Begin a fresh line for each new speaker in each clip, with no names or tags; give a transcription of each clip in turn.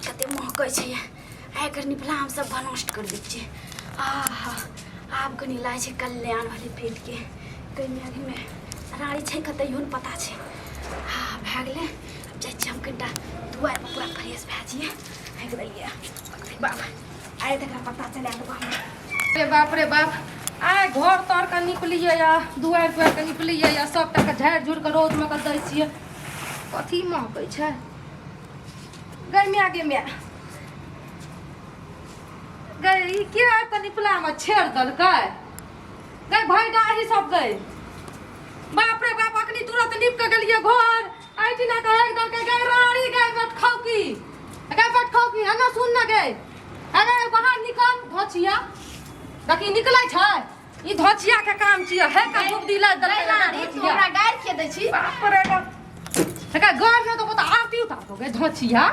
कते महकै छै आइ एकर निपला हम सब नष्ट कर दै छियै। आहा, आब कनि लागै छै कल्याण भेलै पेटके। कनि अगमे रानी छै कतऽ इहो नहि पता छै। हा, भए गेलै। आब जाइ छियै हम कनिटा दुआरिपर, पूरा फ्रेश भए जइयै। आगि देलियै बाप, आइ तऽ एकरा पता चला देबो हम।
रे बाप रे बाप, आइ घर तर के निपलियै या दुआरि तुआरि के निपलियै या सबटा के झाड़ि झुड़ि के रौदमे के दै छियै। कथी महकै छै? गै माय, गे माय गै, ई के आबि कऽ निपलामे छेड़ देलकै गै? भाइ डाही सब गै, बाप रे बाप, अखनी तुरंत नीप के गेलियै घर, एहिठिना के हेक देलकै गै रानी। गै बैठ की गै, बैठ की एना सुन न गै। अरे बाहर निकल धोचिया, देखी निकलै छै। ई धोचिया के काम छियै हे के डूब दिला देलकै।
रानी, तू हमरा गारि के दै छी?
बाप रे बाप, एकरा गारि न देबो तऽ आरती उतार दोगे धोचिया।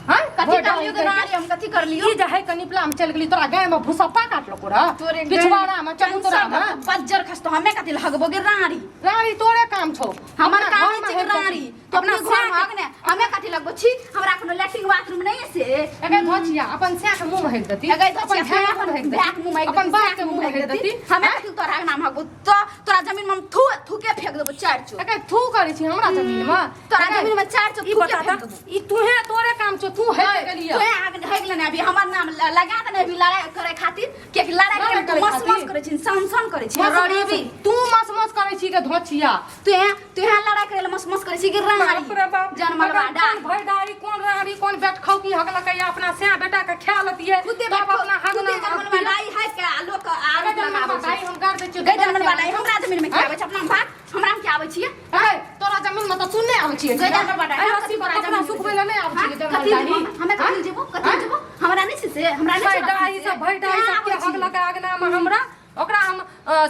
हैं,
कथी करलियो गे रानी? हम कथी करलियो?
ई जे है के निपला में चल गेली, तोरा गाय में भूसप्पा काटलको रह?
तोरे
पिछवाड़ा में चबूतरा में
बज्जर खसतो। हमे कथी लगबो गे रानी?
रानी, तोरे काम छौ।
हमर
अपना
काम
घर में
छै
हेर
रानी,
देती।
तो अपना
अपना
घर में
स्या
हग ने, हमे कथी लगबो छी? हमरा कोनो लैट्रिन बाथरूम नहीं है से।
के धोचिया अपन स्या के मुंह में हेर देती,
अगे
अपन
धोचिया
भाय के मुंह में हेर
अपन
देती,
भाय के मुंह में,
अपन बाप के मुंह में हेर देती।
हमे कथी तोरा नाम हगबो? तो तोरा जमीन में हम थू थूके फेंक देबो चार चो।
अगे थू करै छी हमरा जमीन में?
तोरा
अगे,
जमीन में चार चो
ई
थूके
बता
फेंक
त
देबो।
ई तूहे, तोरे काम छौ, तू हेर गेलियै।
तोहे आग हे गेलै ने अभी हमर नाम लगा दे ने अभी लड़ाई करे खातिर, कियाकि लड़ाई
लड़ाई
करे
करे
मस
खातिर?
मस करे छी, सन सन करे छी।
मस मस-
रड़ेबी।
तू मस मस करै छी के धोचिया?
तू यहाँ लड़ाई करे ला मस मस करे छी कि
बाप
रानी
रे बाप,
जनमलवा
अगर
डा
कोन भैदारी, कोन रानी, कोन बेटखौकी हगलकै या अपना स्या बेटा के खा लतियै,
खुदे
तब अपना
खुदे
हगना
जनमलवा डाई है के आ लोक आरोप लगाबै छै।
हम गाड़ दै छियौ।
गै जनमलवा डाई, हमरा जमीन में के आबै छै? अपना भाग, हमरा में के आबै छियै?
अरे तोरा जमीन में तऽ तू नहि आबै छियै।
गै जनमलवा डाई,
अरे
हम
रस्सी
कथी
पर
तोरा
कपड़ा
जमीन में
सुखबै लए नहि आबै
हाँ?
छियै
कथी
जनमल डाही।
जेबो? हमे कथी जेबो? कथी जेबो? हमरा नहि छै से, हमरा नहि छै।
भैदाही सब, भैदाही सब के हगलकै अगना में हमरा, ओकरा हम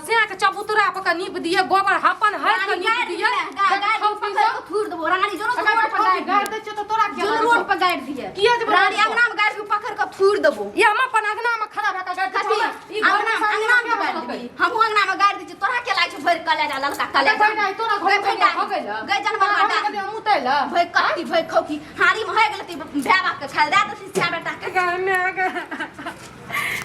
स्या के चबूतरा पर के नीप दिए, गोबर हपन हर के नीप दिए।
गाड़ी थूर देबो रानी, जो
अगर
रोड पर गाड़ी
गाड़ दै छियौ तऽ तोरा
जो रोड पर गाड़ी दिए।
किया जेबो
रानी?
रोड पर?
अंगना में गाड़ी के पकड़ के थूर देबो।
ई हम अपन अंगना में खड़ा भए के गाड़ दै
कथी
छियौ। ई घर
अंगना
में सामने
अंगना में
के
गाड़ी
हगलकै?
देबी? हमहूँ अंगना में गाड़ी दै छियै। तोरा के लागै छौ भरि कलेजा, ललका कलेजा?
भै डाही, तोरा घर
गै
में
भै
हो गेल?
गै जानवर बाडा।
मुतै ल
भै कत्ती, भै खौकी हारी में होइ गेल ती भाय बाप के खाइ दए देती सिया बेटा के।
गै माय गै,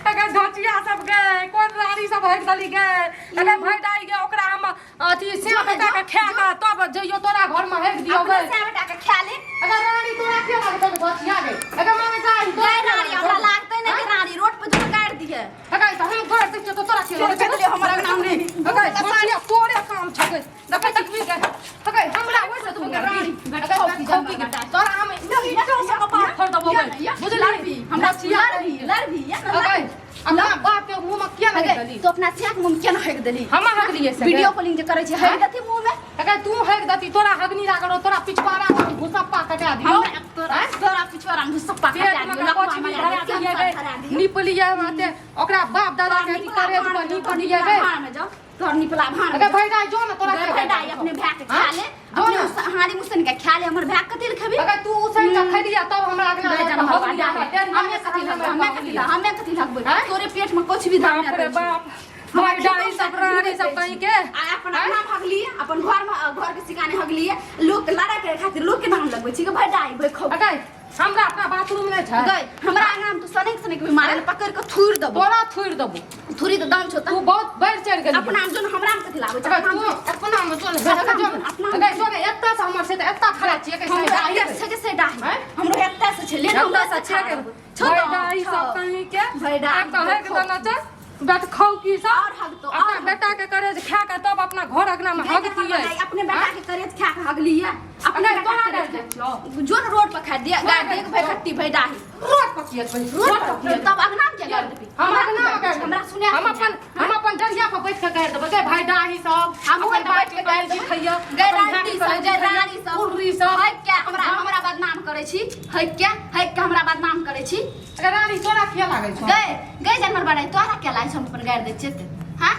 अगर धोचिया सब गए, कोन रानी सब हक दली गए, अगर भै डाही गए, ओकरा हम अथी से बेटा के खा के तब जइयो तोरा घर में हक दियो
अपने
गए।
सिया बेटा के खा ले।
अगर रानी, तोरा के लागत है धोचिया गए? अगर मामे गाय
गै रानी, हमरा लागतै ने कि रानी रोड पर जो गाड़ि दिए।
अगर तऽ हम घर दै छियौ तऽ तोरा के
चोर
लागत?
के हमर अंगना में
अगर धोचिया, तोरे काम छौ गए। देखै देखबी गए, अगर हमरा ओइ से तू
रानी,
अगर खौकी के तोरा हम ईंटो से कपार फोड़ देबो गए, बुझली?
हमरा
धोचिया
लड़भी, लड़भी या ना?
अगर अपना बाप के मुंह में किया नहीं दली?
तो अपना सिया के मुंह में केना हक देली?
हम हगलिए से
वीडियो कॉलिंग जे करै छै, हक देती मुंह में?
अगर तू हग दती, तोरा हगनी लागल रहो, तोरा पिछवाड़ा में भूसप्पा कटा दियो।
हमरा तोरा तोरा पिछवाड़ा में सब पका
पेट में
दियो, लकवा
कछ भी
मारा
धरा
दियो,
दिए
कैंसर
गए,
धरा दियो।
नीप लिए माते ओकरा बाप दादा के अथी करे पर नीप लिए गए।
भाड़ में जाओ, तोहर निपला भाड़ में
अगर
जाओ।
भाई दाई जो ना, तोरा
गै
के
भाई दाई, अपने भाय के खा ले।
जो
अपने
ना।
हाड़ी मुसन के खा ले, हमर भाय कथी ले खेबी?
अगर तू उसन के खैलिया तब हमरा अगना
गै
लग
जानवर
हग
बाडा।
लिया, हमरा
हमे कथी लगबै? हमे कथी लग, हमे कथी लगबै?
आँय?
तोरे पेट में कुछ भी धरने
बाप रे
दै छौ।
बाप,
हमरा
भाई दाई
खेतो
सब,
में
रानी सब
दै
कहीं
छी।
के
आ अपन
आँय?
अंगना में हगलिए, अपन घर में, घर के सिकाने हगलिए, लोग के लड़ाई करे खातिर लोग के नाम लगबै छी कि भाई दाई, भाई खौ।
अगर हमरा अपना बाथरूम नहि छै।
गै, हमरा अंगना में तू सनक सनक भी मारे पकड़ के थूर देबो।
तोरा थुरि देबो।
थूरी तऽ दम छौ
तू
तऽ
बहुत बढ़ि चढ़ि गेली।
अपना में जोन, हमरा में कथी लाबै छै?
अगर
अपना
तू
में
अपना में चल,
अपना
जो
में, अपना में।
अगर जो ने एत्ता से हमर से तऽ एत्ता खड़ा छियै कैसे
हमरो
दाही
एते से से डाही।
आँय?
हमरो एते से छै ले ने, हमरा
एत्ता
से
से छै
छौ
भाई
तऽ,
दाही
छौ।
सब कहीं के
भाई दाही,
आब कहै के
खौ।
तऽ नचै बैठ खाउ की सब
और हगतो, और
अपना
हगतो।
बेटा के करेज खा के तब अपना घर अंगना में
गै
हगतियै।
जानवर, अपने बेटा के करेज खा के हगलिए अपने
अगर
बेटा
तोरा
के
गाड़
करेज
दै छियौ।
जो न रोड पर खा दिया,
तोरा
गाड़
गाड़
देख भाई
छियौ।
खट्टी भाई डाही।
रोड पर किया जेबै?
रोड पर किया? तब अंगना में किया गाड़ देबी?
हम अंगना में गाड़
हमरा सुने
हम अपन, हम अपन जरिया पर बैठ के गाड़ देबै गै भाई डाही सब।
हमहूँ
अपन
तऽ बैठ के गाड़ि
बाप के
देबै।
खैया
गै रानी सब, गै रानी सब,
कुर्री सब।
है क्या हमरा, हमरा बदनाम करै छी? है क्या, है क्या हमरा बदनाम करै छी?
अगर रानी, तोरा किया लागै छौ?
गै, गै जानवर बनाई, तोरा क्या लागै छौ? हम अपन गाड़ि दै छियै तऽ हाँ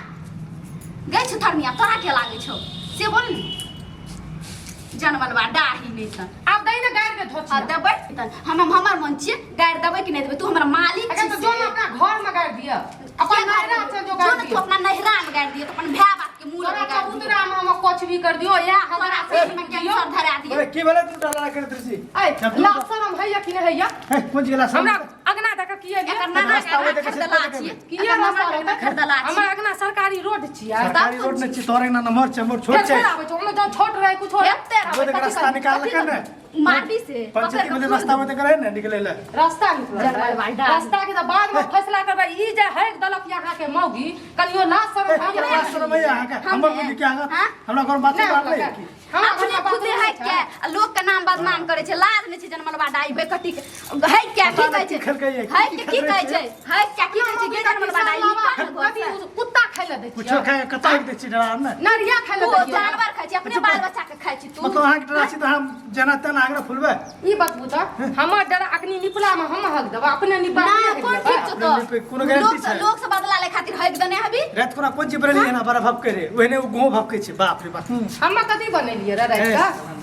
गै छुथरनिया, तोरा क्या लागै छौ से बोल ने। जानवरवा डाही नहि तऽ
आब दै ने गाड़ि के धोची।
आ देबै तऽ हम, हमर मन छियै गाड़ि देबै कि नहि देबै। तू हमर मालिक
अगर
छी
तो
से।
जो ने अपना घर में गाड़ि दिया, अपन
किया गाड़ि
नैहरा
देबै?
से जो
जो
गाड़ि
ने तू
दिया।
अपना नैहरा में गाड़ि दिया तऽ अपन भाय बाप के के मुंह
तोरा
लगा दियो।
चबूतरा में हम कुछ भी कर दियो या
तोरा
हमरा
पेट में कैंसर धरा दियो।
अरे की भेलै तू डाला कर दृषि
ऐ लाज शरम हैया कि नहीं हैया
हे कोन गेला
हमरा अगना दऽ के किए
एकर नाना
रास्ता
के
ओहि देखै छै,
खरदला
ओहि
छियै।
किए
एकर नाना
रास्ता
के
रहतै?
खरदला छियै।
हमर अगना सरकारी रोड छियै
सरकारी रोड ने छी तोरे ना नंबर छै हमर छोट
फेर
छै
फेर आबै छै ओमे जँ छोट रहै कुछो रहै
एते रहबै,
ओहि देख
कथी
रास्ता
करबै?
निकाललकै
कथी
ने।
करबै? मारबी से
पंचायती
पकड़ि
में
कऽ
रास्ता में तऽ करे ने निकले ले
रास्ता निकलल
जनमल बाड़ा।
रास्ता के तऽ बाद में फैसला करबै ई जे हैक दलक यहाँ के मौगी कनियो लाज शरम
ए,
हैया
लाज शरम है अहाँके हमर बुद्धि के अहाँ
हाँ?
हमरा घर बात
नहि
बात नहीं
हमरा
की
हमरा
अपने
घरमे बात
खुदे
नहि
है
छै।
के आ लोक के नाम बदनाम करे छै लाज नहि छै जनमल बाड़ा ई बेकटी के है के की
पता
कहै
नहि
छै
की खेलकै ये,
है
की
के की
खेलकै
कहै
छै।
छै है के की कहै छै गे जनमल बाड़ा ई निकल ने घर
कथी
से।
कुत्ता खाइ लए दै
कुछो
छियै
खाए कतऽ दै छी डरा ने
नरिया खाइ लए
तू
दै छियै
जानवर खाइ छै अपने बाल बच्चा के खाइ छी तू
मतलब अहाँके डरा छी तऽ हम जेना तेना आगरा फुलबै
ई बतबू तऽ हमर डर अखनी निपला में हम हक देबै अपने निपला
ना
अपने हक
कोन
देबै।
ठीक छौ
अपने
तो
निपे कोनो गारंटी
लोक से
छै?
लोक से बदला ले खातिर हक देने हबी
रात कोना कोन चीज बनेलियै एना बड़ा भपकै रे ओहने ओ गहुँ भपकै छै बाप रे बाप
हमे कथी बनेलियै रे राति कऽ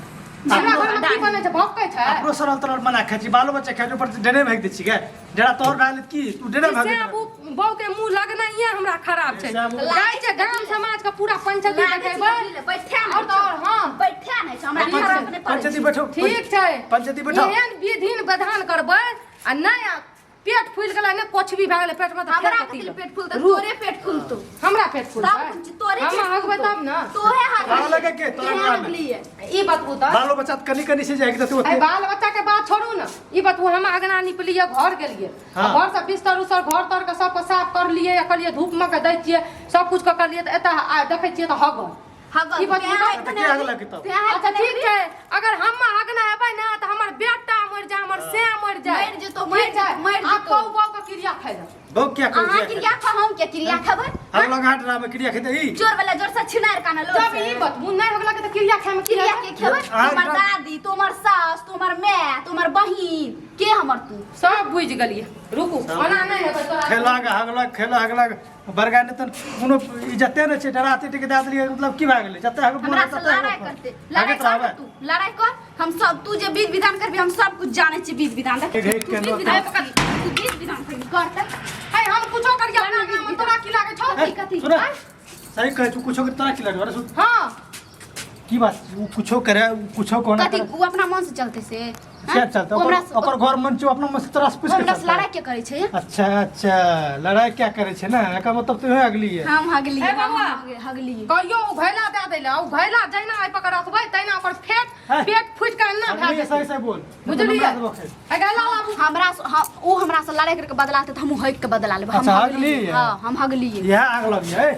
हमरा घरमे की बनै छै भपकै छै
अपनो सरल तरल बना खाइ छी बालो बच्चा खाइ छै ऊपर से डेरे भागि दै छी गे डेरा तोहर भए गेल की तू डेरे भागि
से आब उ बहू के मुंह लगनाइए हमरा खराब छै
से आब उ-
जाइ छै गाम समाज के पूरा पंचायती
लागै छै
देखेबै
कथी ले, बैठे
और
नहि
तऽ और हँ
बैठे नहि छै हमरा खराब नहि पड़ै
पंचायती
छै।
बैठो
ठीक छै
पंचायती बैठो
एहन विधि विधान करबै आ नहि पेट फूलि गेलै ने कुछ भी भए गेलै पेट में तऽ
हमरा
फेर
कथी ले
कथी
पेट फूलतै
रुक।
तोरे पेट फूलतौ
हमरा पेट फूलतै
सब कुछ तोरे
हम
पेट
हगबै
फूलतौ।
तब ने
तोहे हगबै
बाल लगे के तोरा
तोहे
घर में?
हगलियै
ई बतबू तऽ
बालो बच्चा तऽ कनि कनि से जाइक देतै
अइ
ओते
बाल बच्चा के बात छोड़ू ने ई बतबू हम अगना निपलियै घर गेलियै
हाँ।
घर से बिस्तर उस्तर घर तर के सबके साफ कर लिए कहलियै धूप में के दै छियै सब कुछ के करलियै तऽ एतऽ देखै छियै तऽ हगल
हगल
ई बतबू तऽ
तऽ के हगलक तब?
अच्छा ठीक छै अगर हम अगना एबै ने तऽ हमर बेटा मरि जाय हमर से मरि जाय
मरि जेतौ, मरि
ठीक छै?
जेतौ, मरि
आ
जेतौ।
कौ बौ के क्रिया खाइ लए
बौ क्या करू
अहाँ क्रिया खा हम के क्रिया खेबै
हम लग हाट रामे क्रिया खेतै ई
जोर वाला जोर से छिनार काना लो
जब ई बतबू नहि हगलक तऽ क्रिया खाय में की
क्रिया के खेबै
अहाँ
तुम्हार
एकरा-
दादी तुम्हार सास तुम्हार माय तुम्हार बहिन के हमर तू
सब बुझि गेलियै रुकू ओना नहि हेतै तोरा
खेलक हगलक खेलक हगलक बड़का नहि तऽ कोनो इज्जते नहि छै डरा के दए देलियै मतलब की भए गेलै जते हग
हमरा से लड़ाई करते लड़ाई कर तू लड़ाई कर हम सब तू जे विध विधान करबी हम सब कुछ जानै छी विध विधान देख तू विध विधान तू विध विधान करबी कर त
है हम कुछो करियै अपना अंगना में तोरा की लागै छौ
कथी कथी
सुन सही कहै छौ कुछो के तोरा की लागै अरे सुन
हां
की बात उ कुछो करे उ कुछो कोना
कथी उ अपना मन से चलते से
से चलते
हमरा
ओकर घर मन छौ अपना मन से तोरा से पूछ के
हमरा से
चलतै।
लड़ाई के करे छै
अच्छा अच्छा लड़ाई क्या करे छै ना एकर मतलब तू अगली है
हम हगली
हे बाबा।
हगली
कहियो उ घैला दए दै लए उ घैला जहिना एहि पकड़ रखबै तहिना ओकर फेट
है।
पेट फुटि कऽ एना भए
अगली
जेतै
सही सही बोल
बुझलियै आ घैला लाबू
हमरा से उ हमरा से लड़ाई करके बदला त हम हग के बदला लेब हम
अच्छा, हगली है।
हां हम हगली
यह आग लगी है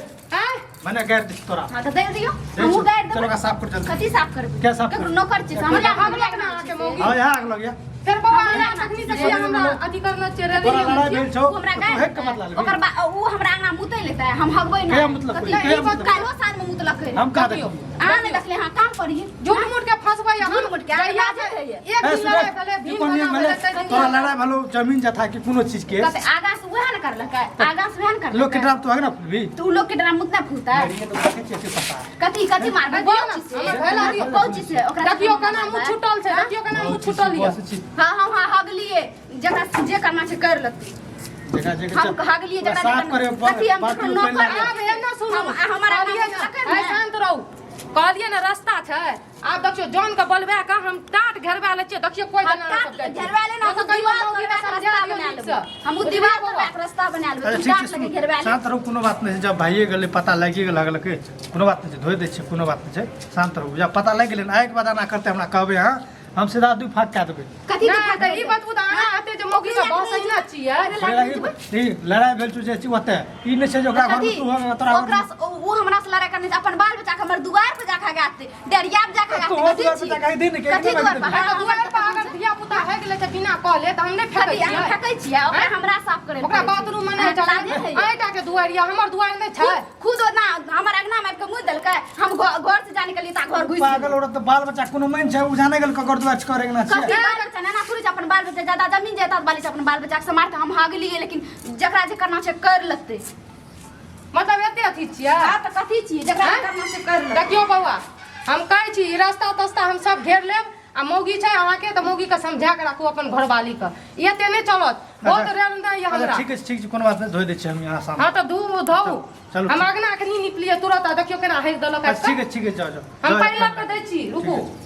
आँय
मैंने गैर दिस तोरा
हां त दे दियो हमहूँ गारि देबै
चलो का साफ कर जल्दी
कथी साफ करबै
क्या साफ
ककरो
करबै?
नौकर छी हमरा
हगलक ना अहाँके मौगी
हां यहाँ आग लग गया
फेर बौआ अहाँ तखनी से किया हमरा अथी करना छै
तोरा
रही
लड़ाई भेल छौ
उ हमरा
तू
गारि
हेक के मतलब लेबही।
ओकर उ हमरा अंगना मुतै लेतै हम हगबै ना
कहिया मुतलक
कथी
कोई? कहिया
ई बात
मुतलक?
काल्हो साँझ में मुतलक है
हम कहाँ
देखियौ।
देखलियै
अहाँ नहि देखले अहाँ काम करिए
झूठ मूठ के फंसबै अहाँ
झूठ मूठ के, अहाँ
जहिया
लाजे होइए।
एक
ए,
दिन
सुन,
लड़ाई भेलै
ई
भीम
कोन नियम
भेलै
भेलै?
ताहि दिन
तोरा लड़ाई भेलो जमीन जथा के कोनो चीज के
कते आगा से उएह ने करलकै आगा से उएह ने करलकै
लोक के ड्राम तो आगे ना फुलबी
तू लोग के डराम मुतना फूलता
लड़िए तो देखै छियै से पता
कथी कथी मारबै
देखियौ
कौची से
ने, हमर घैला दियौ।
कौची से ओकरा
देखियौ केना मुँह छूटल छै देखियौ केना मुँह छूटल यऽ
बहुत चीज
हाँ हाँ हाँ हगलिए जकरा जे करना छै कर लेतै
जगह जगह
हम हगलिए जकरा
साफ करे
कथी हम
बाथरूम
ककरो
पानि
नौकर
लागल।
आब एना सुनू
हम हमारा
कहलियै
नाम
ने,
लकड़ ने।
आइ शान्त रहू कहलियै ने रास्ता छै आब देखियौ जौन के बोलबा के हम टाट घेरबा लै छियै देखियौ कोई
हम
देना
टाट
सब जाइ छै।
घेरबा लेना
हम
हम
कहियो
दीवार
मौगी के
तोड़बा के
समझा
रास्ता
दियौ
बना
नीक
लेबै
से।
हम
बुझलियै
दीवार
बौआ?
तोड़बा के रास्ता बना लेबै
अच्छा
तू
ठीक
टाट
छै
लगे घेरबा ले
शान्त रहू कोनो बात नहि छै जब भाइए गेलै पता लागि गेल लगलकै कोनो बात नहि छै धोइ दै छियै कोनो बात नहि छै शान्त रहू जब पता लागि गेलै ने आइके बाद एना करतै हमरा कहबै अहाँ हम सीधा दू फाक कए देबै
कथी
नहि
दिखा
तऽ ई बतबू तऽ अहाँ एते जे मौगी के बहसै ने छियै
ई लड़ाइ भेल छौ जे छी ओतऽ ई नहि छै जे ओकरा घरमे तू हो तोरा
ओकरा से ओ हमरा से लड़ाई करने छै अपन बाल बच्चा के हमर दुआर पर जाके गाते डेरिया पर जाके गाते
तोहर
कथी
दुआर पर
छी?
जाके दे ने, के
कथी
के
दुआर पर
दे।
तऽ दुआरि पर अगर धिया पुता होइ गेलै तऽ बिना कहले तऽ हम नहि फेकै
कथी अहाँ
छियै
फेकै छियै ओकरा हमरा साफ करे
ओकरा बाथरूम मे नहि छै अहींटा के दुआरि यऽ हमर दुआरि नहि छै
खुद ओना हमर अंगना में आबि के मुँह देलकै हम घर से जाने के लिए ता घर घुसि
पागल औरत तऽ बाल बच्चा कोनो मान छै ओ जाने गेल ककर दुआर करे के ना छै
कथी बाल बच्चा नाना थोड़ी छै अपन बाल बच्चा ज्यादा जमीन जायदाद वाली छै अपन बाल बच्चा के समार हम हागलियै लेकिन जकरा जे करना छै कर लेतै
मतलब एते अथी छियै
हाँ तऽ कथी छियै जकरा जे
आँय?
करना छै कर लेतै
देखियौ बौआ हम कहै छी ई रास्ता तस्ता हम सब घेर लेब आ मौगी छै अहाँके तऽ मौगीके समझा के राखू अपन घरवाली के ई एते नहि चलत बहुत
अच्छा।
रेल नहि यऽ
अच्छा
हमरा
ठीक छै, ठीक छै, कोनो बात नहि, धोइ दै छियै हम यहाँ सामने।
हँ तऽ धू धोउ।
चलू,
हम
ठीक।
अगना अखनी निपलियै तुरत आ देखियौ केना हँसि देलक
अच्छा,
आबि
ठीक
कऽ।
है, ठीक है, जाओ जाओ।
हम
जाओ,
पानि लऽ कऽ दै छी, रुकू।
ठीक है।